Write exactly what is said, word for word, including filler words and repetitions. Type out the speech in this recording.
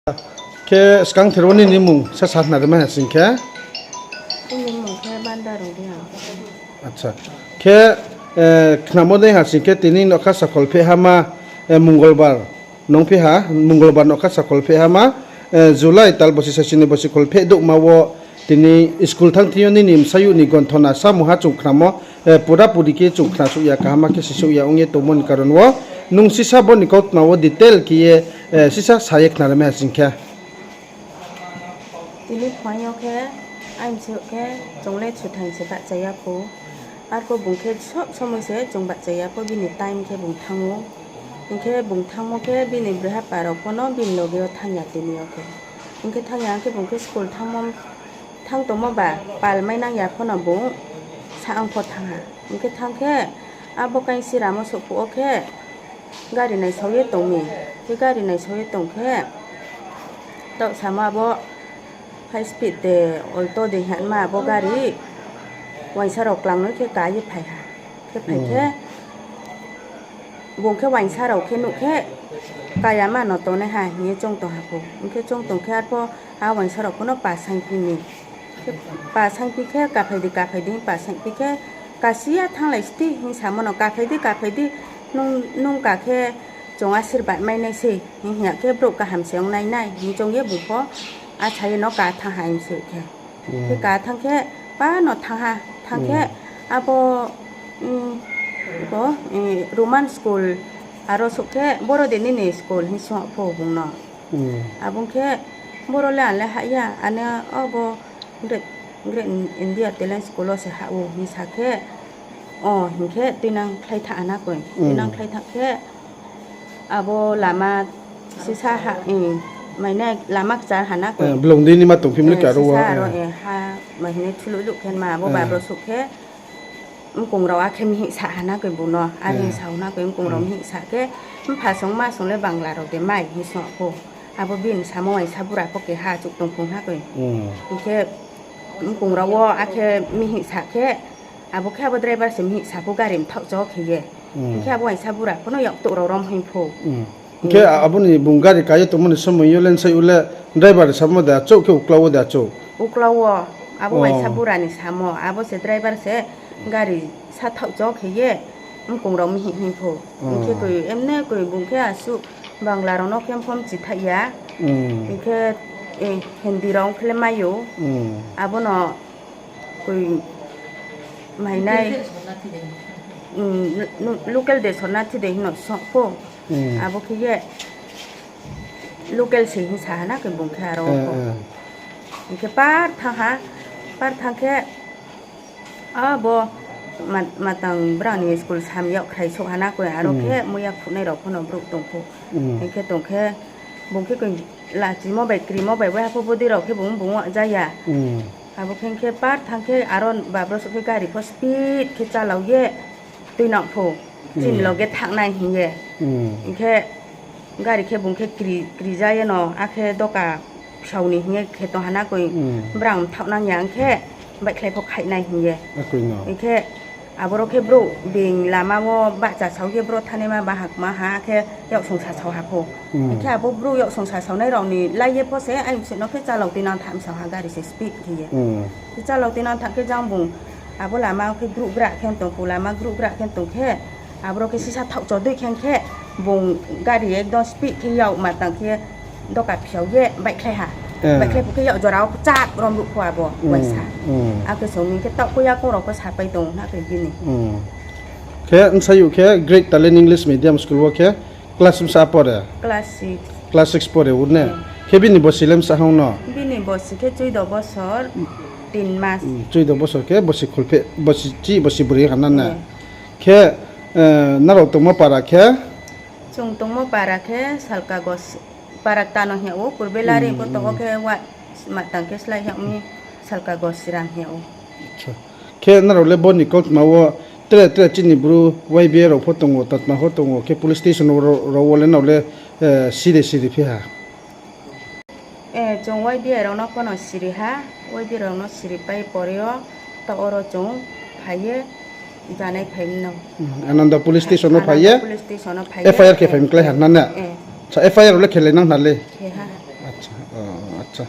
Khe skang ther wo nini mmung sa sa khna rimai ha sing khe? Aini mmung khe Banda Rungdi ha. Acha. Khe, khnamo dei ha sing khe tini nokha sakhol pheh ha ma, Mongolbar nongphi ha, Mongolbar nokha sakhol pheh ha ma, July tal bosi sasi ni bosi khol pheh douhma wo tini school thanng thing yo nini bsayouh ni gonthona samung ha chung khnamo, pura puri khe chung khnasouh ya, kaham khe sisouh ya ong ye tongmo ni karon wo, nung sisa bo ni kautma wo detail khe ye, sisa sa ye khna rimai ha sing khe. Tini phuaing yo khe, aini bsayouh khe, chung le suthai se bahcha ya pho. Arphuh bung khe sob somoi se chung bahcha ya pho, bini time khe bung thanng ou. Hing khe bung thanngmo khe bini broi hapa rao pho no bini loge yo thanng ya tini yo khe. Hing khe thanng ya hing khe bung khe school thanngmo, thanng tongmo ba pal mai nang ya pho no bung saang pho thanng ha. Hing khe thanng khe, abo kaingsi ramo souhphuh wo khe, gari naisao ye tong mi. Khe gari naisao ye tong khe, taoh samo abo high speed de, Alto de hingma abo gari, uaingsa rao klangnoi khe ka ye phai ha. Khe phai khe, bung khe uaingsa rao khe nuh khe, kaya ma no tongnai ha hing ye choung tong ha pho. Hing khe choung tong khe arphuh a uaingsa rao pho no pa saingphi mi. Khe pa saingphi khe, kaphai di, kaphai di, pa saingphi khe, kasi ya thannglai sti hing samo no, kaphai di, kaphai di, nung, nung ka khe chung asirbad mai nai sei, hing ya khe brouh kaham se ong nai nai, hing choung ye bung pho, a sa ye no ka thanng ha hing se khe. Khe ka thanng khe, pa no thanng ha, thanng khe, abo, bo, Roman school, aro souh khe, boro de nini school hing sung pho bung no. Abo khe, boro le ang le hah ya, ano obo Great, Great India Talent School wo se hah ou hing sa khe, o hing khe tuinang khlai thanng ha na koi. Tuinang khlai thanng khe, abo lama sisa ha, mainai lama kchar ha na koi. Blung di ni ma tongphi mle karo wo. Sisa aro, ha, ma hing ye thuluh luh khe ma abo babro souh khe, mkong rao akhe mihih sa ha na koi bung no, are sa ha na koi mkong rao mihih sa khe, mpha song ma song le Bangla rao de mai hing sung pho. Abo bini samo uaingsa bura pho keha achouh tong phung ha koi. Hing khe mkong rao wo akhe mihih sa khe, abo khe abo driver se mihih sa pho gari mthaoh cho khe ye. Hing khe abo uaingsa bura pho no yaktouh rao rom hing pho. Hing khe abo ni bung gari ka ye tongmo ni somoi yo le nsai ou le driver samo de achouh khe uklau wo de achouh. Uklau wo, abo uaingsa bura ni samo, abo se driver se gari sa thaoh cho khe ye, mkong rao mihih hing pho. Hing khe koi emne koi bung khe asuh Bangla rao no khe mphom chithaih ya. Hing khe, Hindi rao khe le mai ou. Abo no koi mainai, local de sornathi de hing no sung pho. Abo khe ye local se hing sa ha na koi bung khe aro pho. Hing khe par thanng ha, par thanng khe, abo ma-, matang brao ni school sam yag khrai souh ha na koi, aro khe muiya khuhnai rao pho no brouh tong pho. Hing khe tong khe, bung khe koi lachimo bai krimo bai waiha pho bodei rao khe bung bung ja ya. Abo khe hing khe par thanng khe aro babro souh khe gari pho speed khe chalao ye tuinang pho. Chini loge thanng nai hing ye. Hing khe gari khe bung khe kri, kri ja ye no, akhe doka phsao ni hing ye khe tong ha na koi, brang mthaoh nang ya hing khe, baihkhlai pho khaih nai hing ye. Hing khe, aboro khe brouh being lama wo bahcha sao ye brouh thanngnaima baha kma ha khe, yaksong sa sao ha pho. Hing khe abo brouh yaksong sa saonai rao ni lai ye pho se, aini bsayouh no khe chalao tuinang thanng sao ha gari se speed khe ye. Khe chalao tuinang thanng khe jang bung, abo lama khe group gra khe tong pho, lama group gra khe tong khe, aboro khe sisa thaoh chodoi khe khe, bung gari ekdom speed khe yak ma tang khe, doka phsao ye baihkhlai ha. Baihkhlai pho khe yak jora wo kchak rom ruh pho abo uaingsa. Akhe song mi khe taoh khe yakong rao pho sapai tong na khe bini. Khe nsayouh khe Great Talent English Medium School wo khe class bsa pore? Class six pore ou ne? Khe bini bosi le bsa hang no? Bini bosi khe chuido bosor, tin mas. Chuido bosor khe bosi kholpheh, bosi chi, bosi broi ha na ne? Khe, nrao tongmo para khe? Chung tongmo para khe Salka Gos, para kta no hing yag ou, Purbelari pho tong wo khe wa, ma tang khe slái yag mi Salka Gosiram hing yag ou. Khe nrao le bo ni kautma wo tre tre chini Bru Y B A rao pho tong ou, tatma pho tong ou, khe police station rao wo le nrao le siri siri phi ha? Chung Y B A rao no pho no siri ha, Y B A rao no siri pai pore yo, taoh oro chung phai ye, janai phai mano. Ananda police station no phai ye, police station no phai ye, F I R khe phai mklái ha na ne? Sa F I R rao le khelai nang na le? Khe ha. আচ্ছা।